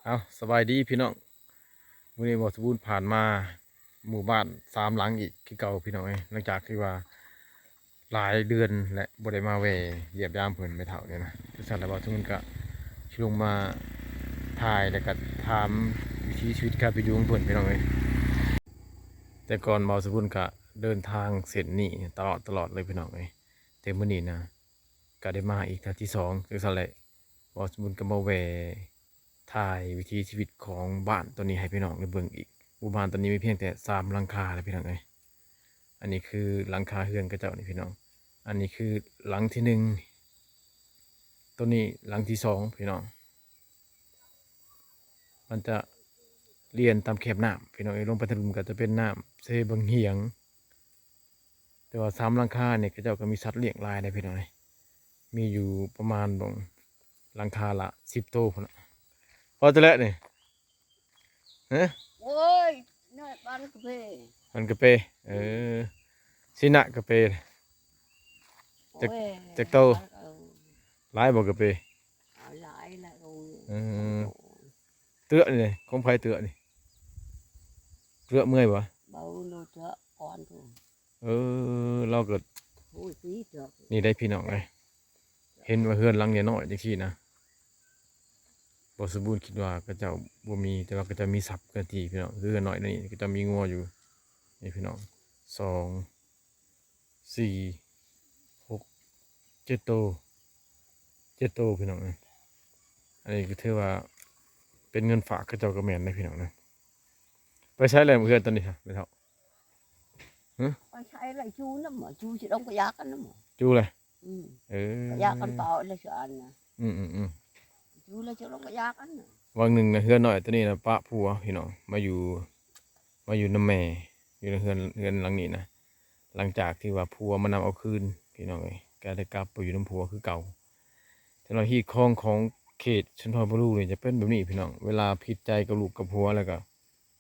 ເອົາ ສະບາຍດີພີ່ນ້ອງ, ມື້ນີ້ບ່າວສະບູນຜ່ານມາໝູ່ບ້ານສາມຫຼັງອີກຄືເກົ່າພີ່ນ້ອງເອີຍ, ຫຼັງຈາກທີ່ວ່າຫຼາຍເດືອນແຫຼະບໍ່ໄດ້ມາແວ່ຢ້ຽມຢາມເພິ່ນ ແມ່ເຖົ້ານີ້ນະ. ຈັ່ງຊັ້ນລະບ່າວສະບູນກະຊິລົງມາຖ່າຍ ແລ້ວກະຖາມວິຖີຊີວິດການເປັນຢູ່ຂອງເພິ່ນພີ່ນ້ອງເອີຍ. ແຕ່ກ່ອນບ່າວສະບູນກະເດີນທາງເສັ້ນນີ້ຕະຫຼອດ ຕະຫຼອດເລີຍພີ່ນ້ອງເອີຍ, ແຕ່ມື້ນີ້ນະ ກະໄດ້ມາອີກເທື່ອທີສອງ. ຈັ່ງຊັ້ນແຫຼະ ບ່າວສະບູນກະມາແວ່ຖ່າຍວິຖີຊີວິດຂອງບ້ານໂຕນີ້ໃຫ້ພີ່ນ້ອງໄດ້ເບິ່ງອີກ. ໝູ່ບ້ານໂຕນີ້ມີພຽງແຕ່ສາມຫຼັງຄາເລີຍພີ່ນ້ອງເອີຍ. ອັນນີ້ຄືຫຼັງຄາເຮືອນເຂົາເຈົ້ານີ້ພີ່ນ້ອງ, ອັນນີ້ຄືຫຼັງທີໜຶ່ງ, ໂຕນີ້ຫຼັງທີສອງພີ່ນ້ອງ. ມັນຈະລຽນຕາມແຄມນ້ຳພີ່ນ້ອງເອີຍ, ລົງໄປທາງລຸ່ມກະຈະເປັນນ້ຳເຊບັງຫຽງ. ແຕ່ວ່າສາມຫຼັງຄານີ້ເຂົາເຈົ້າກະມີສັດລ້ຽງຫຼາຍເດ້ພີ່ນ້ອງເອີຍ, ມີຢູ່ປະມານ ເບິ່ງ ຫຼັງຄາລະສິບໂຕພຸ້ນນະ. ພໍແຕ່ແຫຼະນີ້ ຮະ? ໂອ້ຍ ນ້ອຍປານກະເປ ປານກະເປ. ເອີ ຊິນະກະເປ ຈັກ ໂອ້ຍ ຈັກໂຕ? ເອີ ຫຼາຍບໍ່ກະເປ? ເອົາ ຫຼາຍລະໂອ. ເອີ ເຕືອນີ້ ຂອງໃຜເຕືອນີ້? ເຕືອເມື່ອຍບໍ່? ເບົາໂລດເຖາະກ່ອນພຸ້ນ. ເອີ ລາວກໍ ໂອ້ຍ ສີເຖາະ ນີ້ໄດ໋ພີ່ນ້ອງເອີຍ, ເຫັນວ່າເຮືອນຫຼັງນ້ອຍໆຈັ່ງຊີ້ນະ ບ່າວສະບູນຄິດວ່າເຂົາເຈົ້າບໍ່ມີ, ແຕ່ວ່າເຂົາເຈົ້າມີຊັບເກີນທີ່ພີ່ນ້ອງ. ເຮືອນນ້ອຍນີ້ເຂົາເຈົ້າມີງົວຢູ່ ນີ້ພີ່ນ້ອງ ສອງ ສີ່ ຫົກ ເຈັດໂຕ ເຈັດໂຕພີ່ນ້ອງເອີຍ. ອັນນີ້ກໍຖືວ່າເປັນເງິນຝາກເຂົາເຈົ້າກໍແມ່ນເດ້ພີ່ນ້ອງເອີຍ. ໄປໃສແລ້ວເຮືອນໂຕນີ້ຮະ ແມ່ເຖົ້າ? ຮະ? ໄປໃສລະ? ຈູນຳ ຈູຊິລົງກະຢາກັນນຳ ຈູລະ. ອືມ ເອີ ກະຢາກັນເປົ່າລະຊະອັນນະ. ອືມໆໆ ຈູລະຈະລົງກະຢາກັນນະ. ຫວ່າງໜຶ່ງນະ ເຮືອນນ້ອຍໂຕນີ້ນະປະຜົວພີ່ນ້ອງ ມາຢູ່ ມາຢູ່ນຳແມ່ ຢູ່ໃນເຮືອນ ເຮືອນຫຼັງນີ້ນະ. ຫຼັງຈາກທີ່ວ່າຜົວມານຳເອົາຄືນພີ່ນ້ອງເອີຍ, ກະໄດ້ກັບໄປຢູ່ນຳຜົວຄືເກົ່າ. ສຳລັບຮີດຄອງຂອງເຂດຊົນເຜົ່າບາລູນີ້ຈະເປັນແບບນີ້ພີ່ນ້ອງ, ເວລາຜິດໃຈກັບລູກກັບຜົວແລ້ວກະ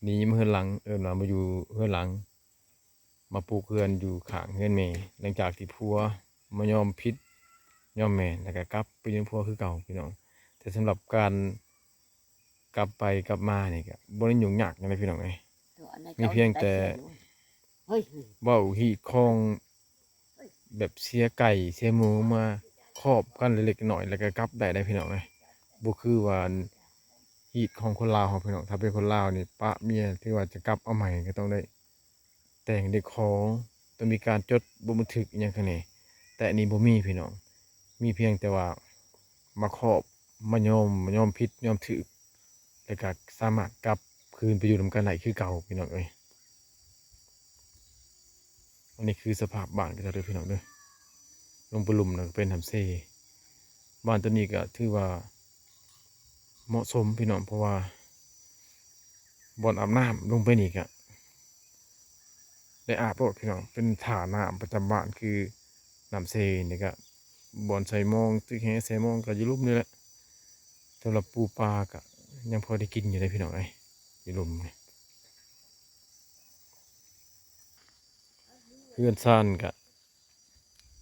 ໜີມາເຮືອນຫຼັງ ເອີ້ນວ່າມາຢູ່ເຮືອນຫຼັງ ມາປຸກເຮືອນຢູ່ຂ້າງເຮືອນແມ່. ຫຼັງຈາກທີ່ຜົວມາຍອມຜິດຍອມແມ່ນ ແລ້ວກະກັບໄປຢູ່ນຳຜົວຄືເກົ່າພີ່ນ້ອງ. ແຕ່ສຳລັບການກັບໄປກັບມານີ້ກະບໍ່ໄດ້ຫຍຸ້ງຍາກຫຍັງເດ້ພີ່ນ້ອງເອີຍ, ມີພຽງແຕ່ເວົ້າຮີດຄອງແບບເສຍໄກ່ເສຍໝູມາຄອບກັນເລັກໆນ້ອຍໆ ແລ້ວກະກັບໄດ້ເດ້ພີ່ນ້ອງເອີຍ. ບໍ່ຄືວ່າຮີດຂອງຄົນລາວເຮົາພີ່ນ້ອງ, ຖ້າເປັນຄົນລາວນີ້ປະເມຍ ຖືວ່າຈະກັບເອົາໃໝ່ກະຕ້ອງໄດ້ ແຕ່ງໄດ້ຂໍ ຕ້ອງມີການຈົດບົດບັນທຶກອີ່ຫຍັງຂ້າງໃນ. ແຕ່ອັນນີ້ບໍ່ມີພີ່ນ້ອງ, ມີພຽງແຕ່ວ່າມາຄອບ ມາຍອມ ມາຍອມຜິດຍອມຖືກ ແລ້ວກະສາມາດກັບຄືນໄປຢູ່ນຳກັນໄດ້ຄືເກົ່າພີ່ນ້ອງເອີຍ. ອັນນີ້ຄືສະພາບບ້ານເຂົາເຈົ້າເດີພີ່ນ້ອງເດີ, ລົງໄປລຸ່ມນະກະເປັນນ້ຳເຊ. ບ້ານໂຕນີ້ກະຖືວ່າເໝາະສົມພີ່ນ້ອງ, ເພາະວ່າບ່ອນອາບນ້ຳລົງໄປນີ້ກະ ໄດ້ອາບໂລດພີ່ນ້ອງ, ເປັນທ່ານ້ຳປະຈຳບ້ານຄືນ້ຳເຊນີ້ກະ ບ່ອນໃສ່ມອງ ຕຶກແຫໃສ່ມອງກະຢູ່ລຸ່ມນີ້ແຫຼະ. ສຳລັບປູປາກະຍັງພໍໄດ້ກິນຢູ່ເດ້ພີ່ນ້ອງເອີຍ, ຢູ່ລຸ່ມນີ້. ເຮືອນຊານກະ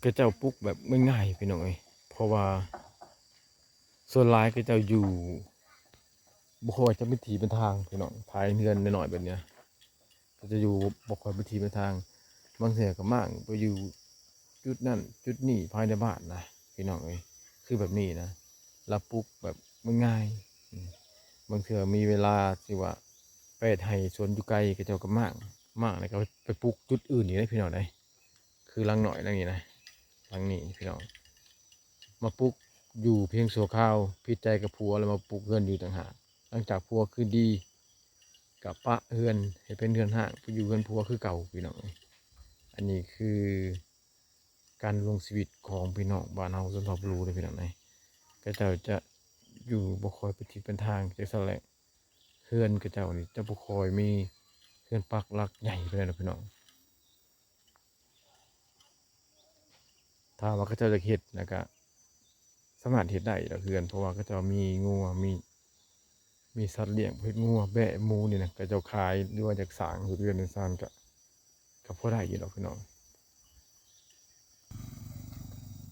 ເຂົາເຈົ້າປຸກແບບງ່າຍໆພີ່ນ້ອງເອີຍ, ເພາະວ່າສ່ວນຫຼາຍເຂົາເຈົ້າຢູ່ບໍ່ຄ່ອຍຈະເປັນທີ່ເປັນທາງພີ່ນ້ອງ, ພາຍເຮືອນນ້ອຍໆແບບນີ້ນະ ເຂົາເຈົ້າຢູ່ບໍ່ຄ່ອຍເປັນທີ່ເປັນທາງ. ບາງເທື່ອກະມ້າງໄປຢູ່ຈຸດນັ້ນຈຸດນີ້ພາຍໃນບ້ານນະພີ່ນ້ອງເອີຍ, ຄືແບບນີ້ນະ ລະປຸກແບບງ່າຍໆ. ບາງເທື່ອມີເວລາທີ່ວ່າໄປເຮັດໄຮ່ສວນຢູ່ໄກ ເຂົາເຈົ້າກະມ້າງ ມ້າງແລ້ວກະໄປປຸກຈຸດອື່ນອີກເດ້ພີ່ນ້ອງເດ້. ຄືຫຼັງນ້ອຍຫຼັງນີ້ນະ ຫຼັງນີ້ພີ່ນ້ອງ ມາປຸກຢູ່ພຽງຊົ່ວຄາວ, ຜິດໃຈກັບຜົວແລ້ວມາປຸກເຮືອນຢູ່ຕ່າງຫາກ. ຫຼັງຈາກຜົວຄືນດີ ກະປະເຮືອນໃຫ້ເປັນເຮືອນຮ້າງ ໄປຢູ່ເຮືອນຜົວຄືເກົ່າພີ່ນ້ອງ. ອັນນີ້ຄືການດຳລົງຊີວິດຂອງພີ່ນ້ອງບ້ານເຮົາຊົນເຜົ່າບາລູເດີພີ່ນ້ອງເອີຍ, ເຂົາເຈົ້າຈະຢູ່ບໍ່ຄ່ອຍເປັນທີ່ເປັນທາງ. ຈັ່ງຊັ້ນແຫຼະ ເຮືອນເຂົາເຈົ້ານີ້ຈະບໍ່ຄ່ອຍມີເຮືອນປັກຫຼັກໃຫຍ່ປານໃດດອກພີ່ນ້ອງ. ຖ້າວ່າເຂົາເຈົ້າຢາກເຮັດນະກະສາມາດເຮັດໄດ້ດອກເຮືອນ, ເພາະວ່າເຂົາເຈົ້າມີງົວ ມີ ມີສັດລ້ຽງ ເຮັດງົວ ແບ້ ໝູນີ້ນະ ເຂົາເຈົ້າຂາຍ ຫຼືວ່າຢາກສ້າງເຮືອນເຮືອນຊານກະ ກະພໍໄດ້ຢູ່ດອກພີ່ນ້ອງ.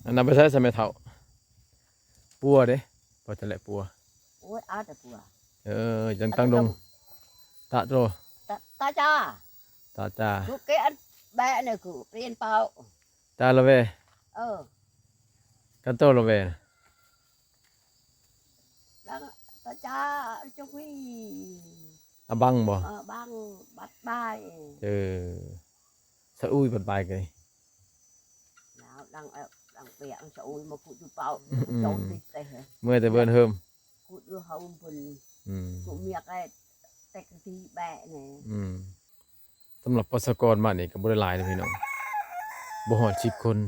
ອັນນັ້ນໄປໃສຊະແມ່ເຖົ້າ? ປົວເດ້ ພໍຈະແລະປົວ. ໂອ້ຍ ເອົາແຕ່ປົວ. ເອີ ຈັ່ງຕັ້ງດົງ ຕາໂຕ ຕາ ຕາຈາ ຕາຈາ ກູເກອັນແບະນີ້ກູປ່ຽນເປົາ ຈາລະແວ ເອີ ກັນໂຕລະແວ ດັງ ຕາຈາ ຈຸກວີ ອະບັງບໍ່ ເອີ ບັງ ບັດບາຍ ເອີ ສະອຸຍບັດບາຍເກຍ ດາວ ດັງ ເອີ ດັງເປຍ ສະອຸຍມາພຸດຢູ່ເປົາ ອືມ ໂຈນຕິເຕ ເມື່ອແຕ່ເບິ່ນເຮີມ ພຸດຢູ່ເຮີມເພິ່ນ ອືມ ຜູ້ເມຍກໍແຕັກທີ່ແບະແດ່ ອືມ ສຳລັບປະຊາກອນບ້ານນີ້ກໍບໍ່ໄດ້ຫຼາຍເດ້ພີ່ນ້ອງ ບໍ່ຮອດສິບຄົນ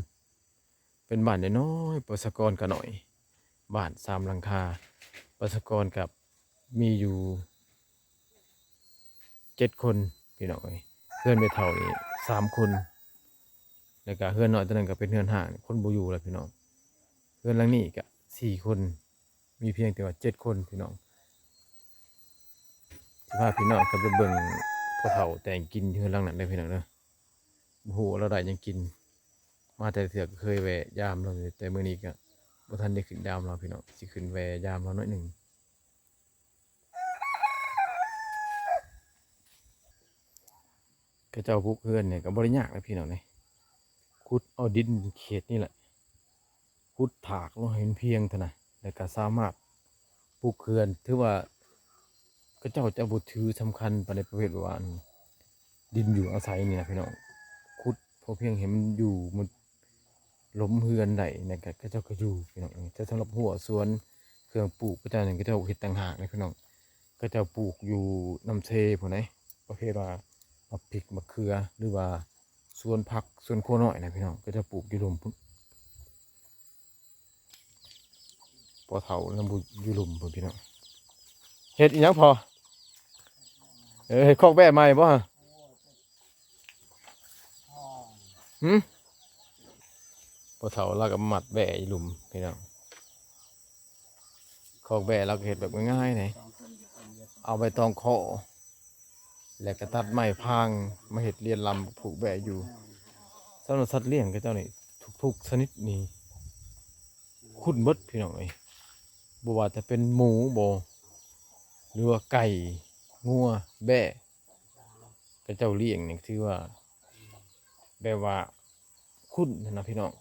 ເປັນບ້ານນ້ອຍໆ ປະຊາກອນກໍໜ້ອຍ ບ້ານສາມຫຼັງຄາ ປະຊາກອນກໍມີຢູ່ເຈັດຄົນພີ່ນ້ອງເອີຍ ເຮືອນແມ່ເຖົ້ານີ້ສາມຄົນ ແລ້ວກໍເຮືອນນ້ອຍຕົວນັ້ນກໍເປັນເຮືອນຮ້າງ ຄົນບໍ່ຢູ່ແລ້ວພີ່ນ້ອງ ເຮືອນຫຼັງນີ້ກໍສີ່ຄົນ ມີພຽງແຕ່ວ່າເຈັດຄົນພີ່ນ້ອງ ຊິພາພີ່ນ້ອງກັນໄປເບິ່ງພໍ່ເຖົ້າແຕ່ງກິນຢູ່ເຮືອນຫຼັງນັ້ນເດີພີ່ນ້ອງເດີ ບໍ່ຮູ້ວ່າລາວໄດ້ຫຍັງກິນ ມາແຕ່ລະເທື່ອກໍເຄີຍແວ່ຢາມລາວຢູ່ ແຕ່ມື້ນີ້ກໍບໍ່ທັນໄດ້ຂຶ້ນຢາມລາວພີ່ນ້ອງ ຊິຂຶ້ນແວ່ຢາມລາວໜ້ອຍໜຶ່ງ. ເຂົາເຈົ້າປຸກເຮືອນນີ້ກໍບໍ່ໄດ້ຍາກເດ້ພີ່ນ້ອງເອີຍ ຂຸດເອົາດິນເຂດນີ້ແຫຼະ ຂຸດຖາກລົງໃຫ້ມັນພຽງເທົ່ານັ້ນ ແລ້ວກໍສາມາດປຸກເຮືອນ ຖືວ່າເຂົາເຈົ້າຈະບໍ່ຖືສຳຄັນປານໃດ ປະເພດແບບວ່າ ອັນ ດິນຢູ່ອາໄສນີ້ນະພີ່ນ້ອງ ຂຸດພໍພຽງໃຫ້ມັນຢູ່ ມັນ ລົ້ມເຮືອນໄດ້ນະ ກະ ເຂົາເຈົ້າກໍຢູ່ພີ່ນ້ອງເອີຍ ແຕ່ສຳລັບຮົ້ວສວນເຄື່ອງປູກເຂົາເຈົ້ານັ້ນ ເຂົາເຈົ້າເຮັດຕ່າງຫາກເດ້ພີ່ນ້ອງ ເຂົາເຈົ້າປູກຢູ່ນ້ຳເຊພຸ້ນເດ້ ປະເພດວ່າໝາກພິກ ໝາກເຂືອ ຫຼືວ່າສວນຜັກ ສວນຄົວນ້ອຍນະພີ່ນ້ອງ ເຂົາເຈົ້າປູກຢູ່ລຸ່ມພຸ້ນ ພໍ່ເຖົ້ານຳຢູ່ລຸ່ມພຸ້ນພີ່ນ້ອງ ເຮັດອີ່ຫຍັງພໍ່? ເອີ ເຮັດຄອກແບ້ໃໝ່ບໍ່? ຫືມ ພໍ່ເຖົ້າລາວກໍມາມັດແບ້ຢູ່ລຸ່ມພີ່ນ້ອງ ຄອກແບ້ລາວກໍເຮັດແບບງ່າຍໆເດ້ ເອົາໃບຕອງເຄາະ ແລ້ວກໍຕັດໄມ້ພາງມາເຮັດລຽນລຳຜູກແບ້ຢູ່ ສຳລັບສັດລ້ຽງເຂົາເຈົ້ານີ້ ທຸກໆຊະນິດນີ້ຄຸ້ນເບິດພີ່ນ້ອງເອີຍ ບໍ່ວ່າຈະເປັນໝູບໍ ຫຼືວ່າໄກ່ ງົວ ແບ້ ເຂົາເຈົ້າລ້ຽງນີ້ຖືວ່າ ແບບວ່າຄຸ້ນນະພີ່ນ້ອງ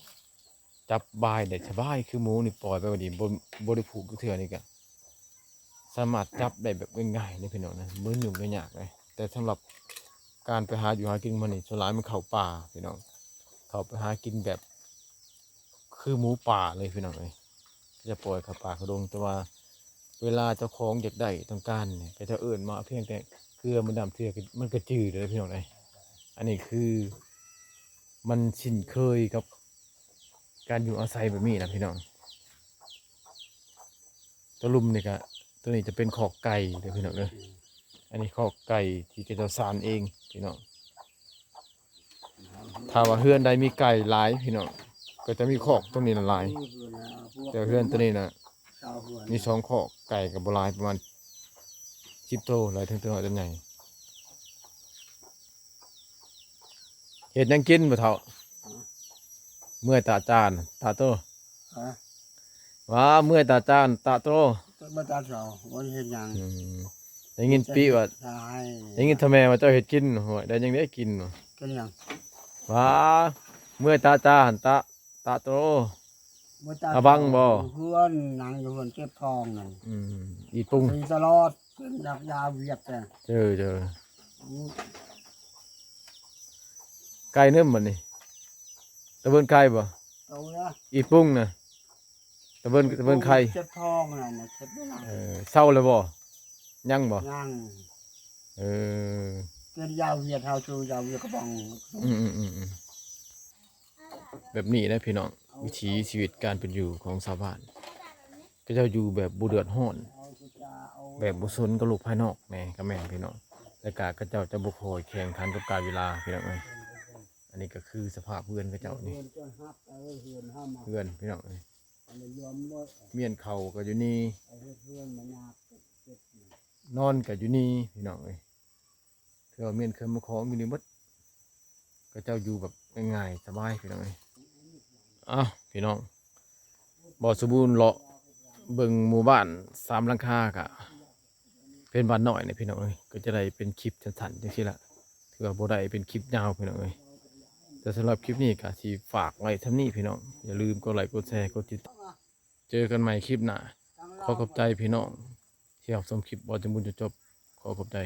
ຈັບບາຍໄດ້ສະບາຍ ຄືໝູນີ້ປ່ອຍໄປວ່ານີ້ ບໍ່ ບໍ່ໄດ້ຜູກຈັກເທື່ອນີ້ກະສາມາດຈັບໄດ້ແບບງ່າຍໆເດ້ພີ່ນ້ອງນະ ບໍ່ຫຍຸ້ງຍາກເດ້ ແຕ່ສຳລັບການໄປຫາຢູ່ຫາກິນຂອງມັນນີ້ ສ່ວນຫຼາຍມັນເຂົ້າປ່າພີ່ນ້ອງ ເຂົ້າໄປຫາກິນແບບ ຄືໝູປ່າເລີຍພີ່ນ້ອງເອີຍ ຈະປ່ອຍເຂົ້າປ່າເຂົ້າດົງ ແຕ່ວ່າເວລາເຈົ້າຂອງຢາກໄດ້ຕ້ອງການນີ້ ເຂົາເຈົ້າເອີ້ນມາພຽງແຕ່ເກືອມັນນ້ຳເທື່ອ ມັນກໍຈື່ເລີຍພີ່ນ້ອງເອີຍ ອັນນີ້ຄືມັນຊິນເຄີຍກັບການຢູ່ອາໄສແບບນີ້ນະພີ່ນ້ອງ ຕົວລຸ່ມນີ້ກະ ຕົວນີ້ຈະເປັນຄອກໄກ່ເດີພີ່ນ້ອງເດີ ອັນນີ້ຄອກໄກ່ທີ່ເຂົາເຈົ້າສານເອງພີ່ນ້ອງ ຖ້າວ່າເຮືອນໃດມີໄກ່ຫຼາຍພີ່ນ້ອງ ກໍຈະມີຄອກຕົວນີ້ລະຫຼາຍ ແຕ່ເຮືອນຕົວນີ້ນະ ມີສອງຄອກ ໄກ່ກໍບໍ່ຫຼາຍ ປະມານສິບໂຕ ຫຼາຍເຖິງຕົວນ້ອຍຕົວໃຫຍ່ ເຮັດຫຍັງກິນບໍ່ເຖົ້າ? ເມື່ອຍຕາຈານ ຕາໂຕ ຮະ? ວ່າເມື່ອຍຕາຈານ ຕາໂຕ ເມື່ອຍຕາເຖົ້າ ບໍ່ໄດ້ເຮັດຫຍັງ ອືມ ໄດ້ຍິນປິວ່າ ໄດ້ຍິນເຖົ້າແມ່ວ່າເຈົ້າເຮັດກິນ ໂຫຍ ໄດ້ຫຍັງໄດ້ກິນ ກິນຫຍັງ? ວ່າເມື່ອຍຕາຈານ ຕາ ຕາໂຕ ເມື່ອຍຕາ ອາບັງບໍ່? ເຮືອນ ນັ່ງຢູ່ເຮືອນເກັບທອງນັ້ນ ອືມ ອີ່ປຸງ ຕີຕະຫຼອດ ເປັນນັກຢາວຽດແທ້ ເຈີ ເຈີ ອືມ ໄກເນີມບັດນີ້ ຕະເບິ່ນໄກບໍ່? ເອົາລະ ອີ່ປຸງນະ ຕະເບິ່ນ ຕະເບິ່ນໄຄ ເຈັບທ້ອງນັ້ນນະ ເຈັບຢູ່ນະ ເອີ ເຊົາແລ້ວບໍ່? ຍັງບໍ່? ຍັງ ເອີ ເປັນຢາວຽດ ເຮົາຊື່ຢາວຽດກະບອງ ອືມໆໆ ແບບນີ້ນະພີ່ນ້ອງ ວິຖີຊີວິດການເປັນຢູ່ຂອງຊາວບ້ານ ເຂົາເຈົ້າຢູ່ແບບບໍ່ເດືອດຮ້ອນ ແບບບໍ່ສົນກັບໂລກພາຍນອກແດ່ກໍແມ່ນພີ່ນ້ອງ ແລ້ວກະເຂົາເຈົ້າຈະບໍ່ຄ່ອຍແຂ່ງຂັນກັບການເວລາພີ່ນ້ອງເອີຍ ອັນນີ້ກໍຄືສະພາບເຮືອນເຂົາເຈົ້ານີ້ ເຮືອນເຈົ້າຮັບ ເອີ ເຮືອນເຮົາມາ ເຮືອນພີ່ນ້ອງເອີຍ ອັນນີ້ລວມໝົດ ມ້ຽນເຂົ້າກໍຢູ່ນີ້ ເຮັດເຮືອນມາຍາກເກັບ ນອນກໍຢູ່ນີ້ພີ່ນ້ອງເອີຍ ຄືວ່າມ້ຽນເຄື່ອງມາຂອງຢູ່ນີ້ໝົດ ເຂົາເຈົ້າຢູ່ແບບງ່າຍໆສະບາຍພີ່ນ້ອງເອີຍ ເອົ້າ ພີ່ນ້ອງ ບໍ່ສົມບູນເລາະເບິ່ງໝູ່ບ້ານສາມຫຼັງຄາກະ ປັນບ້ານນ້ອຍນີ້ພີ່ນ້ອງເອີຍ ກໍຈະໄດ້ເປັນຄລິບສັ້ນໆ ຈັ່ງຊີ້ລະ ຖືວ່າບໍ່ໄດ້ເປັນຄລິບຍາວພີ່ນ້ອງເອີຍ. ແຕ່ສຳລັບຄລິບນີ້ກໍຊິຝາກໄວ້ສ່ຳນີ້ພີ່ນ້ອງ ຢ່າລືມກົດໄລ ກົດແຊ ກົດຕິດຕາມ ເຈີກັນໃໝ່ຄລິບໜ້າ. ຂໍຂອບໃຈພີ່ນ້ອງທີ່ຮັບຊົມຄລິບບໍ່ຈະບຸນຈົນຈົບ. ຂໍຂອບໃຈ.